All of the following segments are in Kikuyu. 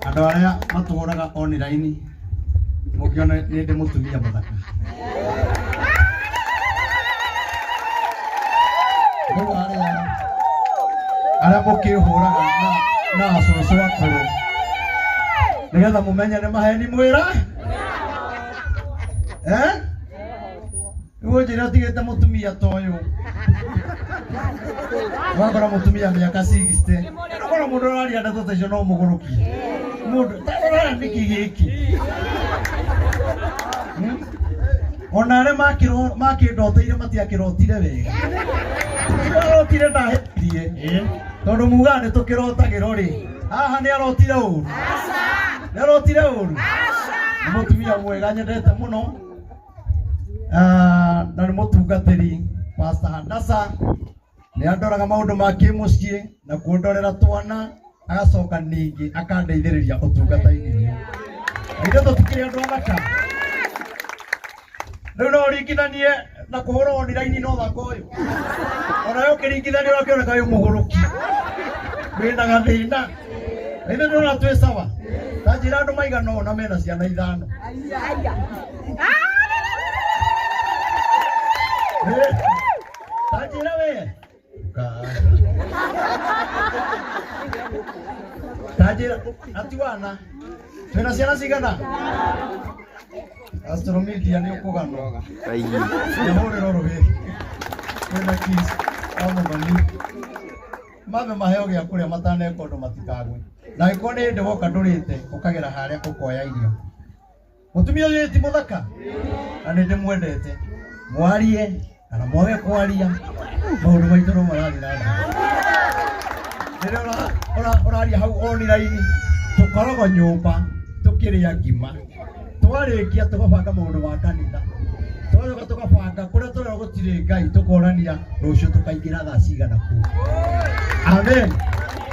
Andũ arĩa matũhũraga online mũkĩona nĩ ndĩ mũtumia mũthaka. Rĩu arĩa mũkĩhũraga na acũcũ akũrũ nĩgetha mũmenye nĩ maheni mwĩra eh? Rĩu ũnjĩre ũtigĩte mũtumia ta ũyũ ũgakora mũtumia mĩaka 60 ũgakora mũndũ ũraria ndeto ta icio no mũgũrũki mũndũ tarora nĩkĩ gĩkĩ? Hmm? Ona arĩa makĩndoteire matiakĩrotire wega, arotire ndahĩtirie tondũ mugaga nĩ tũkĩrotagĩrwo rĩ, haha nĩ arotire ũru, nĩ arotire ũru. Nĩ mũtumia mwega nyendete mũno. Ah, na nĩ mũtungatĩri Pastor Hadasa nĩ andoraga maũndũ ma kĩmũciĩ na kũndorera twana, agacoka ningĩ akandeithĩrĩria ũtungata-inĩ ũyũ. Ithuĩ tũtikĩrĩ andũ athaka. Rĩu no ũringithanie na kũhũra oniraini na ũthaka ũyũ? Onawe ũkĩringithania ũrakĩoneka wĩ mũgũrũki wĩna gathĩna. Ithuĩ ndĩrona twĩ sawa. Ta njĩra andũ maigana ũna mena ciana ithano. Eh, ta njĩra we. Ta njĩra atiwana twĩna ciana cigana? Astromedia nĩ ũkũganwo. Nĩhũrĩrwo rũhĩ. Kwĩna kiss wa mũthoni. Mambe maheo gĩa kũrĩa mataneka ũndũ matikagwe. Na angĩkorwo nĩ hĩndĩ woka ndũrĩte, ũkagera harĩa ũkoya irio. Mũtumia ũyũ ti mũthaka? Na nĩ ndĩmwendete. Mwarie kana mwage kwaria, maũndũ maitũ no marathiĩ na mbere. Rĩrĩa ũraria hau online, tũkoragwo nyũmba tũkĩrĩa ngima. Twarĩkia tũgabanga maũndũ ma kanitha. Twacoka tũgabanga kũrĩa tũrerwo gũtirĩ Ngai, tũkorania rũciũ tũkaingĩra thaa cigana kũu. Amen.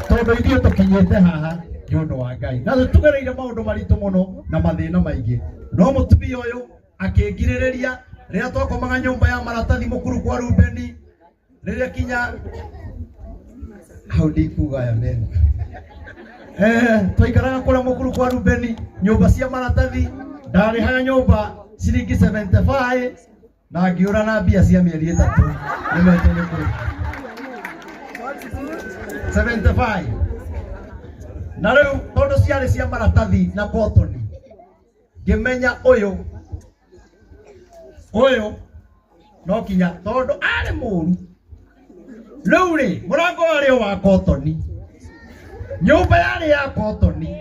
Tondũ ithuĩ tũkinyĩte haha nĩ ũndũ wa Ngai. Na tũgereire maũndũ maritũ mũno na mathĩna maingĩ. No mũtumia ũyũ akĩngirĩrĩria rĩrĩa twakomaga nyũmba ya maratathi mũkuru kwa Rubeni, rĩrĩa kinya hau ndikuga aya mena. Twaikaraga kũrĩa mũkuru kwa Rubeni, nyũmba cia maratathi, ndarĩhaga nyũmba ciringi 75 na ngĩũra na mbia cia mĩeri ĩtatũ nĩmetwo nĩ kũrĩha 75. Na rĩu tondũ ciarĩ cia maratathi na kotoni, ngĩmenya ũyũ ũyũ no kinya tondũ arĩ mũru. Rĩu rĩ, mũrango warĩ o wa kotoni, nyũmba yarĩ ya kotoni.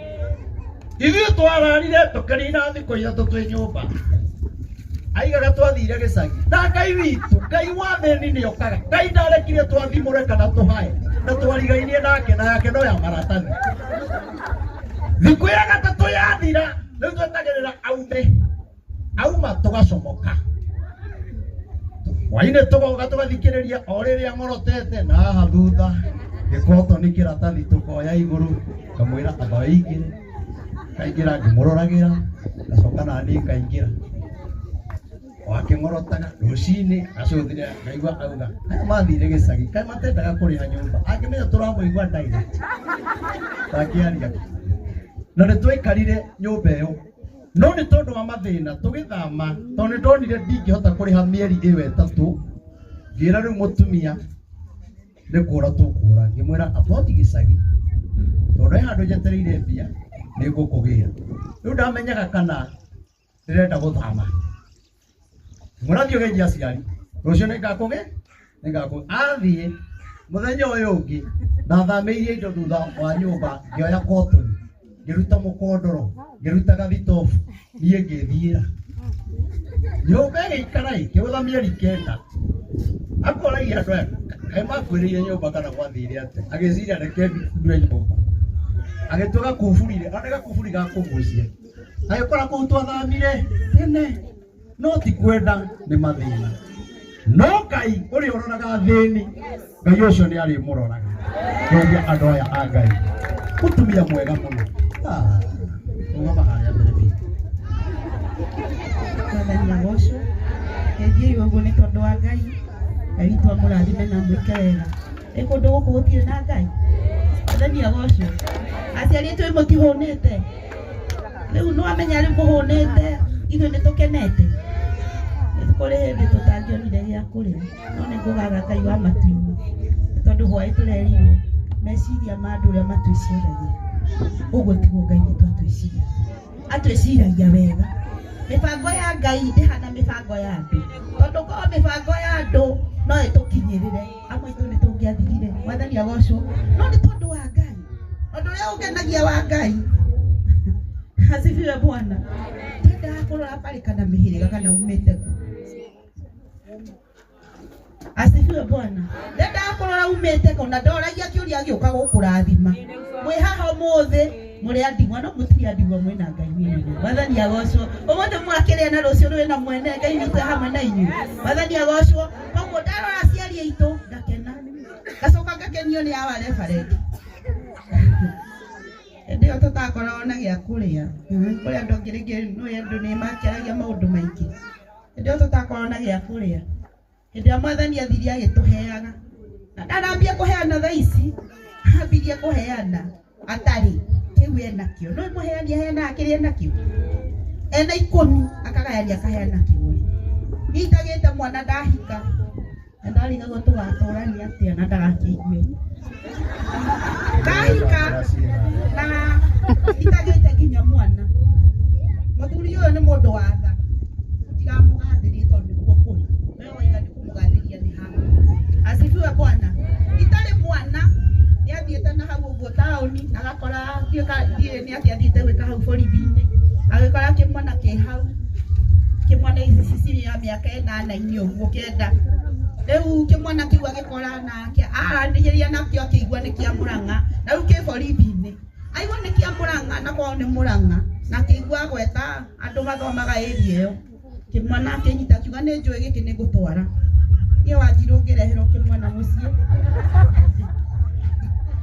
Ithuĩ twararire tũkĩrina thikũ ithatũ twĩ nyũmba aigaga twathire gĩcagi. Na Ngai witũ, Ngai wa thĩni nĩ okaga. Ngai ndarekire twathimũre kana tũhae na twarigainie nake na yake no ya maratathi. Thikũ ya gatatũ yathira, rĩu twetagĩrĩra aume, auma tũgacomoka hwainĩ, tũgoka tũgathikĩrĩria o rĩrĩa ng'orotete na haha thutha gĩkoto nĩ kĩratathi, tũkoya igũrũ, ngamwĩra amba wĩingĩre, kaingĩra ngĩmũroragĩra, ngacoka naniĩ ngaingĩra wakĩng'orotaga. Rũcinĩ acũthire ngaigua auga aya mathire gĩcagi, kaĩ matendaga kũrĩha nyũmba, angĩmenya tũramũigua direct ndangĩaria. Na nĩ twaikarire nyũmba ĩyo, no nĩ tondũ wa mathĩna tũgĩthama, tondũ nĩ ndonire ndingĩhota kũrĩha mĩeri ĩyo ĩtatũ. Ngĩra rĩu mũtumia nĩ kũra tũkũra, ngĩmwĩra aboti gĩcagi tondũ he handũ njetereire mbia nĩ ngũkũgĩra. Rĩu ndamenyaga kana ndĩrenda gũthama, mũrathiĩ ũgeithie aciari rũciũ nĩ ngakũgĩ athiĩ. Mũthenya ũyũ ũngĩ ndathamĩirie indo thutha wa nyũmba, ngĩoya kotoni, ngĩruta mũkondoro, ngĩruta gathitobu, niĩ ngĩthiĩra nyũmba ĩgĩikara ĩkĩhũtha mĩeri 9. Akoragia andũ aya kaĩ makuĩrĩire nyũmba kana gwathire atĩa? Agĩciria reke ndue nyũmba, agĩtua gakuburi, ona gakuburi ga kũgucia, agĩkora kũu twathamire tene. No ti kwenda, nĩ mathĩna. No Ngai ũrĩa ũroraga thĩni, Ngai ũcio nĩ arĩmũroraga. Ngeithia andũ aya a Ngai, mũtumia mwega mũno. Ah, rũgama harĩa mbere biũ. Mwathani agocwo. Ngeithiei ũguo nĩ tondũ wa Ngai. Ngai witũ amũrathime na amwĩke wega. Ĩ kũndũ gũkũ gũtirĩ na Ngai? Mwathani agocwo. Aciari aitũ ĩ mũtihũnĩte? Rĩu nĩwamenya rĩu mũhũnĩte, ithuĩ nĩtũkenete. Kũrĩ hĩndĩ tũtangĩonire gĩa kũrĩa, no nĩ ngũgatha Ngai wa matu-inĩ nĩ tondũ hwaĩ tũrerirwo meciria ma andũ ũrĩa matwĩciragia, ũguo tiguo Ngai witũ atwĩciragia. Atwĩciragia wega. Mĩbango ya Ngai ndĩhana mĩbango ya andũ, tondũ korwo mĩbango ya andũ no ĩtũkinyĩrĩre, amwe aitũ nĩ tũngĩathirire. Mwathani agocwo. No nĩ tondũ wa Ngai, ũndũ ũrĩa ũngenagia wa Ngai, asifiwe Bwana. Twendaga kũrora mbarĩ kana mĩhĩrĩga kana umĩte kũ. Asifiwe Bwana. Ndendaga kũrora umĩte kũ na ndoragia kĩũria gĩũka gũkũrathima. Mwĩ haha ũmũthĩ mũrĩ a ndigwa no mũtirĩ a ndigwa mwĩna Ngai mwĩnene. Mwathani agocwo. Ũmũthĩ mwakĩrĩa na rũciũ rwĩ na mwene Ngai witũ e hamwe na inyuĩ. Mwathani agocwo. Koguo ndarora aciari aitũ ngakena. Ngacoka ngakenio nĩ awa reverend. Hĩndĩ ĩyo tũtakoragwo na gĩa kũrĩa. Kũrĩ andũ angĩ rĩngĩ nĩ andũ nĩ makĩaragia maũndũ maingĩ. Hĩndĩ ĩyo tũtakoragwo na gĩa kũrĩa. Hĩndĩ ĩrĩa Mwathani athire agĩtũheaga. Na ndanambia kũheana thaa ici, ambirie kũheana atarĩ kĩu enakĩo. Nĩ mũheani aheanaga kĩrĩa enakĩo. Ena 10 akagayania akaheana kĩmwe. Niĩ itagĩte mwana ndahika, na ndarigagwo tũgatũrania atĩa na ndagakĩigue. Ndahika na itagĩte nginya mwana. Mũthuri ũyũ nĩ mũndũ wa tha. Ndiramũgathĩria tondũ nĩguo kũrĩ. We waiga nĩ kũmũgathĩria nĩ haha. Asifiwe Bwana. Itarĩ mwana nĩ athiĩte na hau ũguo taũni agakora ndiũĩ nĩ atĩa athiĩte gwĩka hau borithi-inĩ. Agĩkora kĩmwana kĩ hau, kĩmwana ici cirĩ ya mĩaka ĩnana-inĩ ũguo 9. Rĩu kĩmwana kĩu agĩkora nake aranĩria nakĩo akĩigua nĩ kĩa Mũrang'a na rĩu kĩ borithi-inĩ. Aigua nĩ kĩa Mũrang'a na kwao nĩ Mũrang'a na akĩigua agweta andũ mathomaga area ĩyo. Kĩmwana akĩnyita akiuga nĩ njũĩ gĩkĩ nĩ ngũtwara. Niĩ Wanjirũ ngĩreherwo kĩmwana mũciĩ.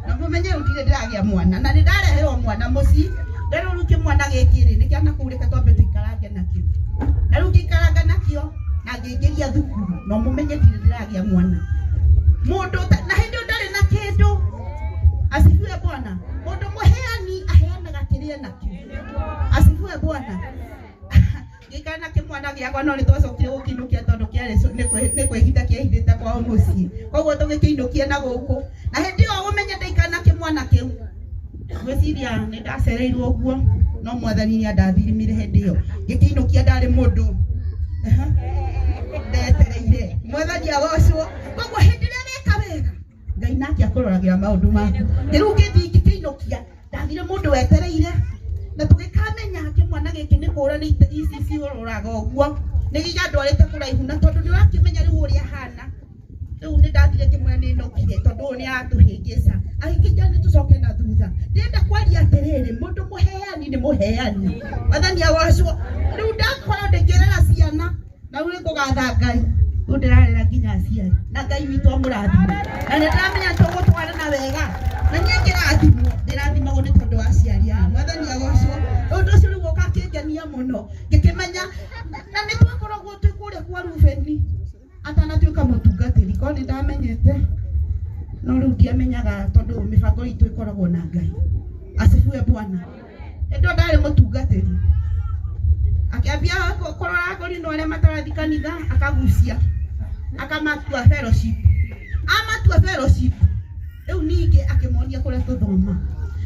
Na mũmenye rĩu ndirĩ ndĩragĩa mwana na nĩ ndareherwo mwana mũciĩ. Nderwo rĩu kĩmwana gĩkĩ rĩ nĩ kĩa nakũu reke twambe tũikarange nakĩo. Na rĩu ngĩikaranga nakĩo na ngĩingĩria thukuru no mũmenye ndirĩ ndĩragĩa mwana. Mũndũ na hĩndĩ ĩyo ndarĩ na kĩndũ. Asifiwe Bwana. Mũndũ mũheani aheanaga kĩrĩa enakĩo. Asifiwe Bwana. Ngĩikara na kĩmwana gĩakwa no nĩ twacokire gũkĩinũkia tondũ kĩarĩ nĩ kwĩhitha kĩehithĩte kwao mũciĩ. Koguo tũgĩkĩinũkia na gũkũ. Na hĩndĩ ĩyo ũmenye ndaikara na kĩmwana kĩu. Ngwĩciria nĩ ndacereirwo ũguo no Mwathani nĩ andathimire hĩndĩ ĩyo. Ngĩkĩinũkia ndarĩ mũndũ. Ndetereire. Mwathani agocwo. Koguo hĩndĩ ĩrĩa weka wega Ngai nake akũroragĩra maũndũ maku. Rĩu ngĩthiĩ ngĩkĩinũkia ndathire mũndũ wetereire na tũgĩkamenya kĩmwana gĩkĩ nĩ kũra nĩ ici ciũrũraga ũguo nĩ gĩandwarĩte kũraihu na tondũ nĩ ũrakĩmenya rĩu ũrĩa ahana. Rĩu nĩ ndathire ngĩmwĩra nĩ nokire tondũ ũyũ nĩ aratũhĩngĩca. Agĩkĩnjĩra nĩ tũcoke na thutha. Ndĩrenda kwaria atĩrĩrĩ, mũndũ mũheani nĩ mũheani. Mwathani agocwo. Rĩu ndakorwo ndĩkĩrera ciana na rĩu nĩ ngũgatha Ngai. Rĩu ndĩrarera nginya aciari na Ngai witũ amũrathime. Na nĩ ndĩramenya tũgũtwarana wega. Na niĩ ngĩrathimwo, ndĩrathimagwo nĩ tondũ wa aciari aya. Mwathani agocwo. Ũndũ ũcio rĩu ũgakĩngenia mũno. Ngĩkĩmenya na nĩ twakoragwo twĩ kũrĩa kwa Rubeni atanatuĩka mũtungatĩri. Korwo nĩ ndamenyete no rĩu ndiamenyaga tondũ mĩbango itũ ĩkoragwo na Ngai. Asifiwe Bwana. Hĩndĩ ĩyo ndarĩ mũtungatĩri. Akĩambia kũrora agũri arĩa matarathi kanitha akagucia akamatua fellowship. Amatua fellowship rĩu ningĩ akĩmonia kũrĩa tũthoma.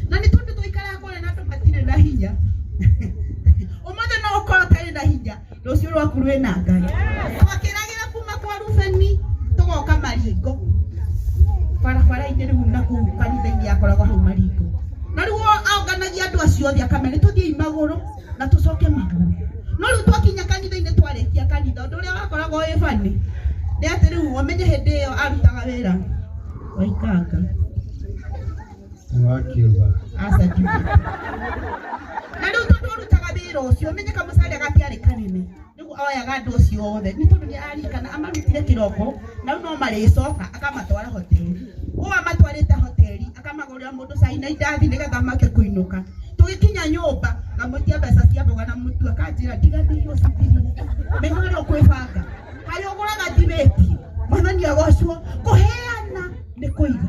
Na nĩ tondũ twaikaraga kũrĩa na andũ matirĩ na hinya. Ũmũthĩ no ũkorwo ũtarĩ na hinya, rũciũ rwaku rwĩna Ngai. Twakĩragĩra kuma kwa Rubeni tũgoka Maringo. Barabara-inĩ rĩu na kũu kanitha-inĩ yakoragwo hau Maringo. Na rĩu onganagia andũ acio othe akamera nĩ tũthiĩi magũrũ na tũcoke magũrũ. No rĩu twakinya kanitha-inĩ twarĩkia kanitha ũndũ ũrĩa wakoragwo wĩ funny nĩ atĩ rĩu ũmenye hĩndĩ ĩyo arutaga wĩra Waikanga. Wakiuga. Aca njuge. Na rĩu tondũ arutaga wĩra ũcio ũmenye kamũcara gatiarĩ kanene. Rĩu oyaga andũ acio othe nĩ tondũ nĩ ararikana amarutire kĩroko na rĩu no marĩcoka akamatwara hoteli. Ũũ amatwarĩte hoteli akamagũrĩra mũndũ cai na indathi nĩgetha mahote kũinũka. Tũgĩkinya nyũmba ngamwĩtia mbeca cia mboga na mũtu akanjĩra ndiganĩirwo cithirire. Menya ũrĩa ũkwĩbanga. Harĩa ũgũraga thibĩti. Mwathani agocwo. Kũheana nĩ kũiga.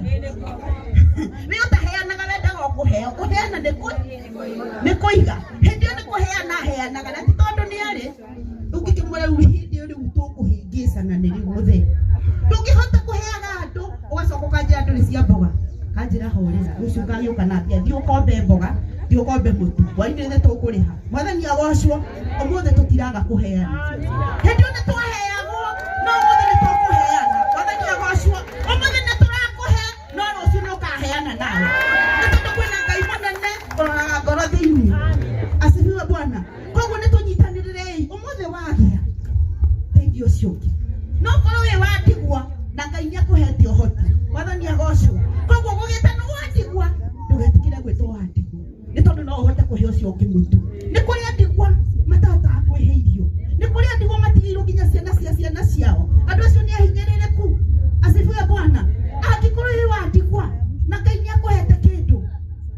Nĩ ũtaheanaga Nĩ kũiga. Hĩndĩ ĩyo nĩ kũheana aheanaga, na ti tondũ nĩ arĩ. Rĩu ngĩkĩmwĩra rĩu hĩndĩ ĩyo rĩu tũkũhĩngĩcana nĩ rĩu mũthee. Ndũngĩhota kũheaga andũ ũgacoka ũkanjĩra ndũrĩ cia mboga. Kanjĩra horera, rũciũ ngagĩũka na mbia, thiĩ ũkombe mboga, thiĩ ũkombe mũtu, hwainĩ nĩ tũkũrĩha. Mwathani agocwo, ũmũthĩ tũtiraga kũheana. Hĩndĩ ĩyo nĩ twaheagwo, no ũmũthĩ nĩ tũkũheana. Mwathani agocwo, ũmũthĩ nĩ tũrakũhe, no rũciũ nĩ ũkaheana nawe. Nĩ tondũ kwĩna Ngai mũnene ũroraga ngoro thĩinĩ. Asifiwe Bwana. Koguo nĩ tũnyitanĩrĩrei, ũmũthĩ wagĩa teithio ũcio ũngĩ. No korwo wĩ wa ndigwa na Ngai nĩ akũhete ũhoti. Mwathani agocwo. Koguo gũgĩtanwo wa ndigwa, ndũgetikĩre gwĩtwo wa ndigwa. Nĩ tondũ no ũhote kũhe ũcio ũngĩ mũtu. Nĩ kũrĩ andigwa matahotaga kwĩhe irio. Nĩ kũrĩ andigwa matigĩirwo nginya ciana cia ciana ciao. Andũ acio nĩ ahinyĩrĩrĩku. Asifiwe Bwana. Angĩkorwo wĩ wa ndigwa na Ngai nĩ akũhete kĩndũ,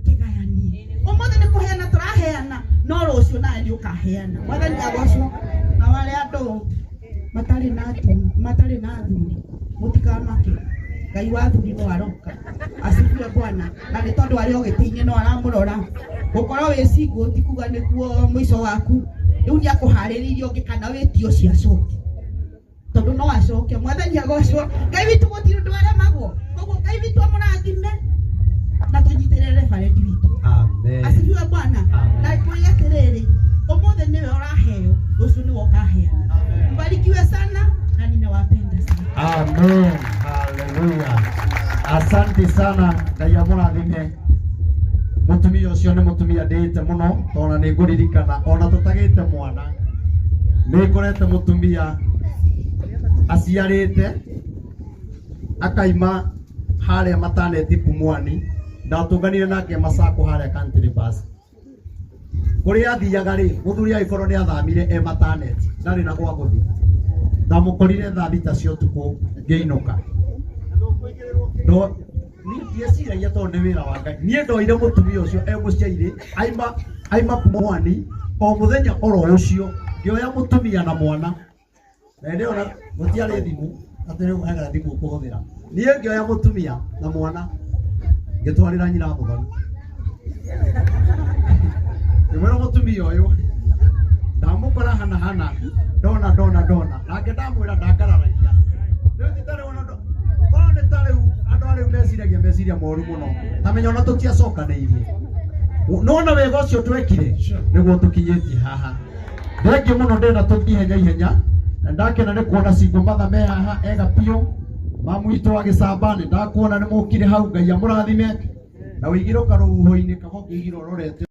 kĩgayanie. Ũmũthĩ nĩ kũheana tũraheana, no rũciũ nawe nĩ ũkaheana. Mwathani agocwo. Na arĩa andũ matarĩ na matarĩ na athuri, mũtikamake. Ngai wa athuri no aroka. Asifiwe Bwana. Na nĩ tondũ arĩ o gĩtĩ-inĩ no aramũrora. Gũkorwo wĩ single ti kuga nĩguo mũico waku. Rĩu nĩ akũharĩrĩirie ũngĩ kana wĩtie ũcio acoke. Tondũ no acoke. Mwathani agocwo. Ngai witũ gũtirĩ ũndũ aremagwo. Koguo Ngai witũ amũrathime na tũnyitĩrĩre reverend witũ. Amen. Asifiwe Bwana. Amen. Na kwĩ atĩrĩrĩ, ũmũthĩ nĩwe ũraheo, rũciũ nĩwe ũkaheana. Mbarikiwe sana na ninawapenda sana. Amen. Hallelujah. Asante sana Ngai amũrathime. Mũtumia ũcio nĩ mũtumia ndĩĩte mũno tondũ nĩ ngũririkana ona tũtagĩte mwana nĩ ngorete mũtumia aciarĩte akaima harĩa mataneti Pumwani, ndatũnganire nake Masako harĩa Country Bus. Kũrĩa athiaga rĩ, mũthuri agĩkorwo nĩ athamire e mataneti, ndarĩ na gwa gũthiĩ. Ndamũkorire thaa thita cia ũtukũ ngĩinũka. Niĩ ndieciragia tondũ nĩ wĩra wa Ngai. Niĩ ndoire mũtumia ũcio e mũciairĩ, aima Pumwani, o mũthenya oro ũcio, ngĩoya mũtumia na mwana. Na hĩndĩ ĩyo gũtiarĩ thimũ, atĩ rĩu hena thimũ ũkũhũthĩra. Niĩ ngĩoya mũtumia na mwana, ngĩtwarĩra nyina mũthoni. Ngĩmwĩra mũtumia ũyũ, ndamũkora hana hana, ndona ndona ndona, nake ndamwĩra ndangararagia. Rĩu ti ta rĩu ona korwo nĩ ta rĩu andũ arĩu meciragia meciria moru mũno, ta menya ona tũtiacokanĩirie. Nĩwona wega ũcio twekire, nĩguo tũkinyĩtie haha. Thengiũ mũno, ndĩrenda tũthiĩ ihenya ihenya, na ndakena nĩ kuona single mother me haha ega biũ. Mamu witũ wa gĩcamba nĩ ndakuona nĩ mũkire hau, Ngai amũrathime. Na ũigĩrwo karũhuho-inĩ kaba ũngĩigĩrwo ũrorete.